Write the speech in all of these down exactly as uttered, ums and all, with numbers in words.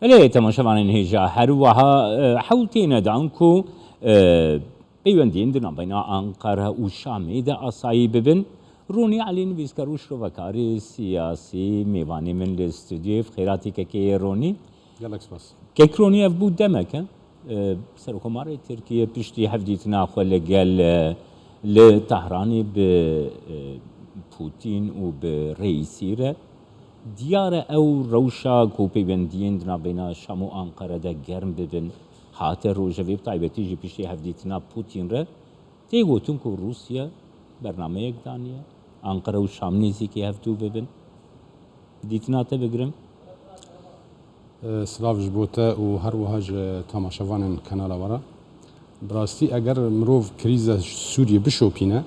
Belê, temaşevanên hêja, her wiha, e, hewl têne dan ku, e, peywendiyên di navbeyna Anqara û Şamê de asayî bibin. Ronî Elî, nivîskar û şirovekarê siyasî, mêvanê min li stûdyoyê. Bi xêratî kekê Ronî. Gelek spas. Kek Ronî, ev bû demek e. E, Serokkomarê Tirkiye piştî hevdîtina xwe li gel, e, li Tehranê bi, e, Putin û bi Reîsî re, diyar e ew rewşa ku peywendiyên di navbeyna Şam û Anqara de germ bibin, hate rojevê, bi taybetî jî piştî hevdîtina Putin re, tê gotin ku Rûsya bernameyek daniye, Anqara û Şam nêzîkî hevdû bibin. Dîtina te bigirim. E, silav ji bo te û her wiha ji temaşevanên kanala we re. Bi rastî eger mirov krîza Sûriyê bişopîne,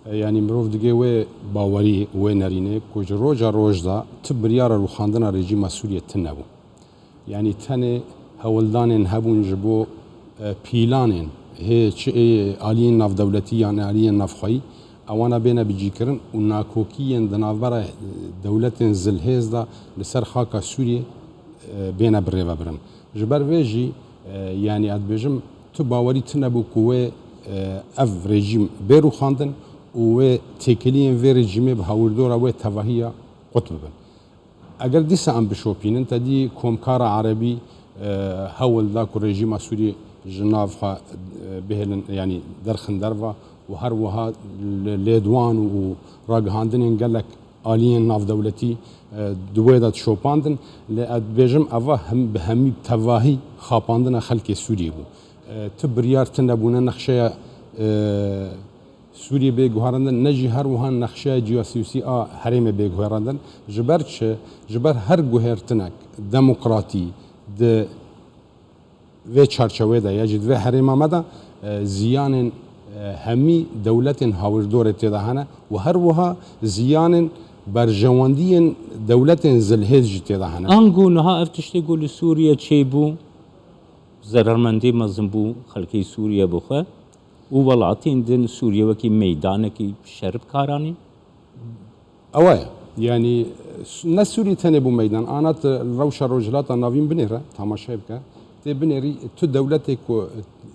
e, yanî mirov digê wê bawerî, wê nerînê ku ji roja roj de tu biryara rûxandina rejîma Sûriyê tune bû. Yanî tenê hewldanên hebûn ji bo, e, pîlanên hê çi ê aliyên navdewletî yan aliyên navxweyî, ewana bêne bicîkirin û nakokiyên di navbera, e, dewletên zilhêz de li ser xaka Sûriyê, e, bêne birêvebirin. Ji ber vê jî, e, yanî ez dibêjim, tu bawerî tune bû ku wê, e, ev rejîm bê rûxandin û wê têkiliyên vê rejîmê bi hawirdora wê tevahiya qut bibin. Eger dîsa em bişopînin, te dî komkara erebî, e, hewl da ku rejîma Sûriyê ji nav xwe, e, bihêlin, yanî derxin derva û her wiha li lêdwan û ragihandinên gelek aliyên navdewletî, e, di wê de dişopandin. Lê ez dibêjim, eva hem, bi hemî tevahî xapandina xelkê Sûriyê bû. E, tu biryar tune bûne nexşeya, e, Sûriyê bê guherandin, ne jî her wiha nexşeya ciyasiyosî a herêmê bê guherandin. Ji ber çi? Ji ber her guhertinek demokratî di vê çarçewê de ya jî di vê herêma me de, e, ziyanên, e, hemî dewletên hawirdorê tê de hene û her wiha ziyanên berjewendiyên dewletên zilhêz jî tê de hene. Ango niha ev tiştê ku li Sûriye çêbû, zerarmendî mezin bû xelkê Sûriye bi xwe û welatên din Sûriye wekî meydanekî şer bi kar anîn? Ew e. Yanî ne Sûrî tenê bû meydan. Ana tu li rewşa Rojhilata Navîn binêre, temaşe bike. Tê binêrî tu dewletê ku,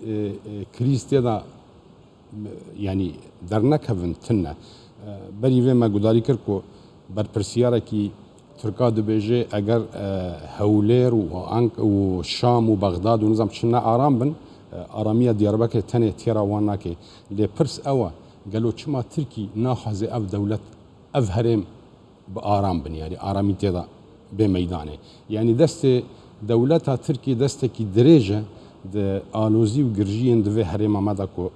e, e, krîz tê de, yanî dernekevin tune. E, berî vê me gudarî kir ku berpirsiyarekî Tirka dibêje, eger, e, Hewlêr û Ank-, û Şam û Bexdad û nizam çi ne aram bin, e, aramiya Diyarbekirê tenê têra wan nake. Lê pirs ew e, gelo çima Tirkî naxwaze ev dewlet, ev herêm bi aram bin, yanî aramî tê de bê meydanê? Yanî destê dewleta Tirkî destekî dirêj e di alozî û girjiyên di vê herêma me de ku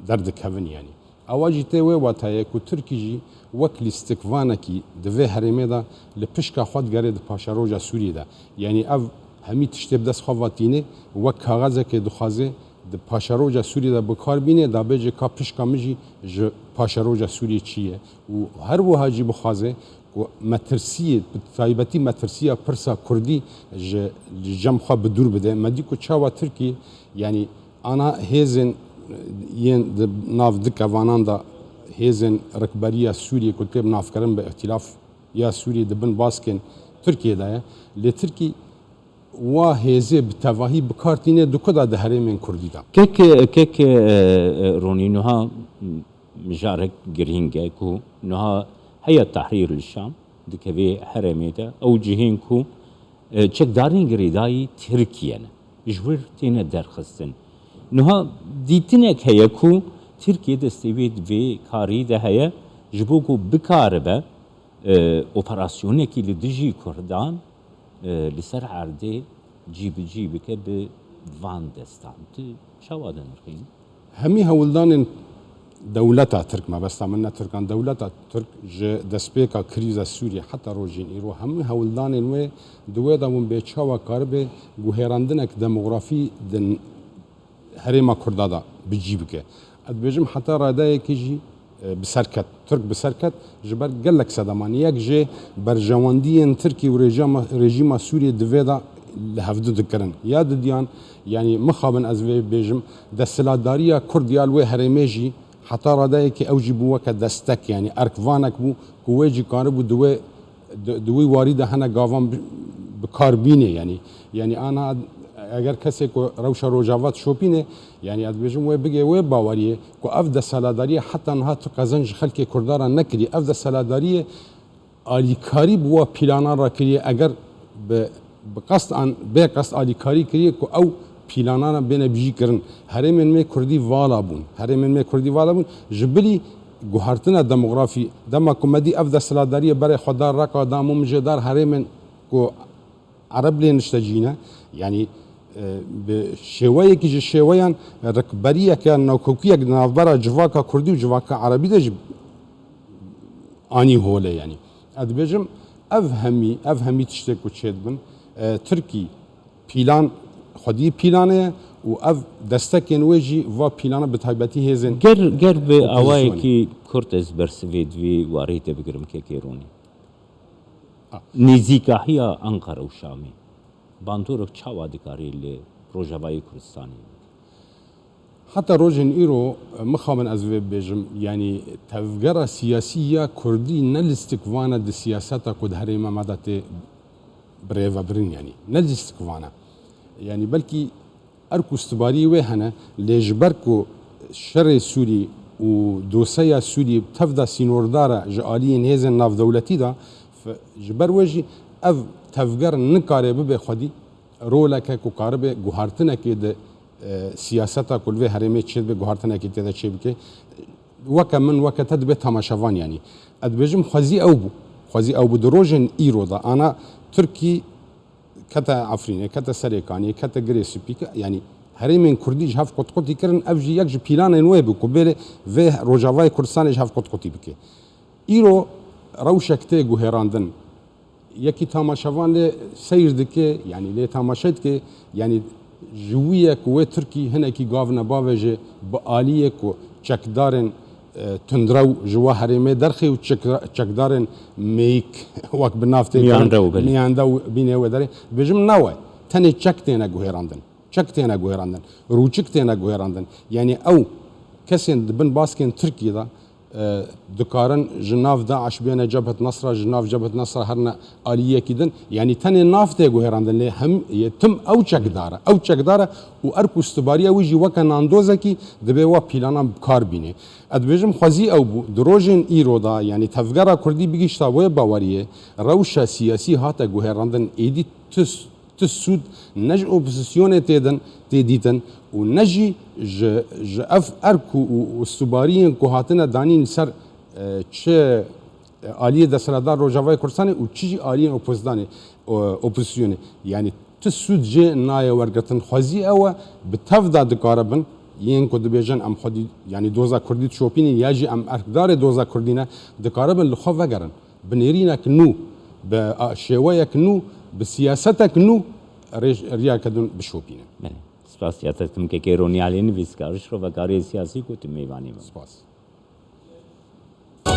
derdikevin, yanî. Ewa jî tê wê watayê ku Tirkî jî wek lîstikvanekî di vê herêmê de li pişka xwe digere di paşeroja Sûriyê de. Yanî ev hemî tiştê bi dest xwe ve tîne, wek kaxezekê dixwaze di paşeroja Sûriyê de bi kar bîne, da bêje ka pişka min jî ji paşeroja Sûriyê çi ye. Û her wiha jî bixwaze ku metirsiyê, bi taybetî metirsiya pirsa kurdî ji, ji cem xwe bi dûr bide. Me dî ku çawa Tirkî, yanî ana hêzên, yên di nav du kevanan de hêzên rikberiya Sûriyê ku tê bi navkirin bi Îhtilaf ya Sûriyê di bin baskên Tirkiyê de ye. Lê Tirkî wa hêzê bi tevahî bi kar tîne di ku de di herêmên kurdî de. Kek, kek, e, e, Ronî, niha mijarek girîng e ku niha Heyet Tehrîr li Şam dikeve herêmê de, ew cihên ku, e, çekdarên girêdayî Tirkiye ne, ji wir têne derxistin. Niha dîtinek heye ku Tirkiye destê wê di vê karî de heye, ji bo ku bikaribe, e, operasyonekî li dijî Kurdan, e, li ser erdê cî bi cî bike bi van destan. Tu çawa dinirxînî? Hemî hewldanên dewleta Tirk, mebesta min ne Tirkan, dewleta Tirk ji destpêka krîza Sûriyê heta rojên îro, hemî hewldanên wê di wê de bûn bê çawa karibe guhêrandinek demografî di herêma Kurda de bi cî bike. Ez dibêjim heta radeyekê jî, e, bi ser ket. Tirk bi ser ket, ji ber gelek sedeman. Yek jê berjewendiyên Tirkî û rejîma, rejîma Sûriyê di vê de li hevdu dikirin. Ya didiyan, yanî mixabin ez vê bêjim, desthilatdariya Kurd ya li wê herêmê jî heta radeyekê ew jî bû weke destek, yanî erkvanek bû ku wê jî karibû di wê, di, di wî warî de hene gavan bi-, bi kar bînê, yanî, yanî ana eger kesê ku rewşa Rojava dişopîne, yanî ez dibêjim wê bigê wê baweriyê ku ev desthilatdariyê heta niha tu qezenc ji xelkê Kurdan re nekiriye. Ev desthilatdariyê alîkarî bi wa pîlanan re kiriye, eger bi, bi qest an bê qest alîkarî kiriye ku ew pîlanan re bêne bijîkirin. Herêmên me Kurdî vala bûn. Herêmên me Kurdî vala bûn. Ji bilî guhertina demografî, dema ku me dî ev desthilatdariyê berê xwe dar Reqa, da Mumcê, dar herêmên ku Ereb lê niştecî ne. Yanî, e, bi şêweyekî ji şêweyan rikberiyeke nakokiyek di navbera civaka Kurdî û civaka Erebî de jî anî hole, yanî. Ez dibêjim, ev hemî, ev hemî tiştê ku çêdibin, e, Tirkî pîlan, xwedî pîlane ye û ev destekên wê jî va pîlana bi taybetî hêzên Ger, ger bi opozisyonê. Awayekî kurt ez bersivê di vê warî te bigirim kekê Ronî. A. Nêzîkahiya Enqere û Şamê bandorek çawa dikarî li Rojavayê Kurdistanê bike? Heta rojên îro, mixabin ez vê bibêjim, yanî tevgera siyasî ya Kurdî ne lîstik vana di siyaseta ku di herêma me de tê birêvebirin, yanî ne lîstik vana. Yanî belkî erk û stibariyê wê hene, lê ji ber ku şerê Sûrî û doseya Sûrî bi tevda sînordar e ji aliyên hêzên navdewletî de, f-, ji ber wê jî ev tevger nikare bibe xwedî roleke ku karibe guhartinekê di, e, siyaseta ku li vê herêmê çêdibe, guhartinekê tê de çêbike. Weke min, weke te dibe tamaşevan, yanî. Ez dibêjim xwezî ew bû. Xwezî ew bû. Di rojên îro de ana Tirkî kete Efrînê, kete Serêkaniyê, kete Girê Spî, ke-, yanî herêmên Kurdî ji hev qutqutî kirin, ev jî yek ji pîlanên wê bû ku bêrê vê Rojavayê Kurdistanê ji hev qutqutî bike. Îro rewşek tê guhêrandin. Yekî tamaşevan lê seyr dike, yanî lê tamaşe dike, yanî ji wî ye ku wê Tirkî hinekî gav nebavêje bi aliyê ku çekdarên, e, tundrew ji wa herêmê derxê û çek-, çekdarên mêyik wek bi nav tê kirin, Miyanrew, belê. Miyanrew bînê wê derê. Dibêjim ne we. Tenê çek têne guhêrandin. Çek têne guhêrandin. Rûçik têne guhêrandin. Yanî ew kesên di bin baskên Tirkiyê de, e, dikarin ji nav DAIŞ bêne Cebhet Nesra, ji nav Cebhet Nesra herine aliyekî din. Yanî tenê nav tê guhêrandin, lê hem yê tim ew çekdar e. Ew çekdar e û erk û stibariya wî jî weke nandozekî dibe wa pîlanan bi kar bîne. Ez dibêjim xwezî ew bû. Di rojên îro de, yanî tevgera Kurdî bigihişta wê baweriyê, rewşa siyasî hate guhêrandin, êdî tu tu sûd ne ji opozisyonê tê din, tê dîtin û ne jî ji, ji ev erk û, û, û stûbariyên ku hatine danîn li ser, e, çi, e, aliyê desthilatdar Rojavayê Kurdistanê û çi jî aliyên opozidanê, e, opozisyonê. Yanî tu sûd jê nayê wergirtin. Xwezî ew e, bi tev de dikaribin, yên ku dibêjin em xwedî, yanî doza Kurdî dişopînin ya jî em erkdarê doza Kurdî ne, dikaribin li xwe vegerin. Bi nêrînek nû, bi a-, şêweyek nû, bi siyasetek nû rêj-, riyeke din bişopînin. Belê. Spasiya te dikim kekê Ronî Alî nivîskar, ji şrovekariyê siyasî ku tu mêvanî bû. Spas.